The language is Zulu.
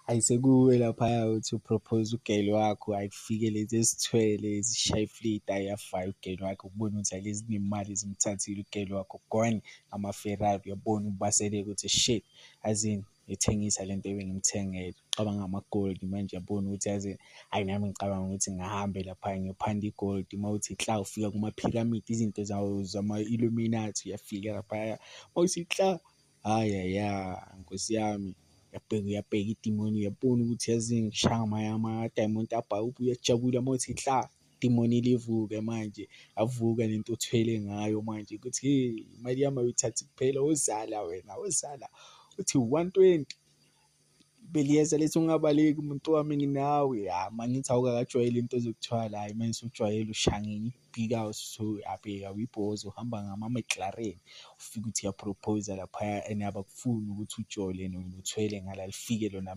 Hhayi sekuwe laphaya uthi u-propose-a u-girl wakho, hhayi kufike lezi ezithwele zishaya iflidi, hhayi uyafaya u-girl wakho ukubona ukuthi hhayi lezi zinemali zimthathile u-girl wakho gone, ama-Ferrari uyabona ubaseleka ukuthi shit, yazini ngithengisa lento ebengimthengele. Ucabanga ngama-gold manje uyabona ukuthi yazini, hhayi nami ngicabanga ukuthi ngingahambe laphaya ngiyophanda i-gold. Uma uthi kla ufika kumaphiramidi, izinto zama-illuminati uyafika laphaya, uma uthi kla, hhayi ya, nkosi yami. Uyabheka uyabheka idimoni uyabona ukuthi yazini ngishaya ama-diamond uyajabula uma uthi kla, idimoni livuke manje, avuka nento othwele ngayo manje ukuthi hey, imali yami awuyithathi kuphela, wozala wena, wozala. Uthi 120 beliyeza lethi ungabaleki muntu wami nginawe. Ya mangithi awukakajwayeli into zokuthwala, hhayi manje usujwayele ushaya ngenye i-big house, so uyabheka uyibhoza uhamba ngama-McLaren. Ufike uthi uya-propose-a laphaya and abakufuni ukuthi ujole wena uthwele ngala lifike lona.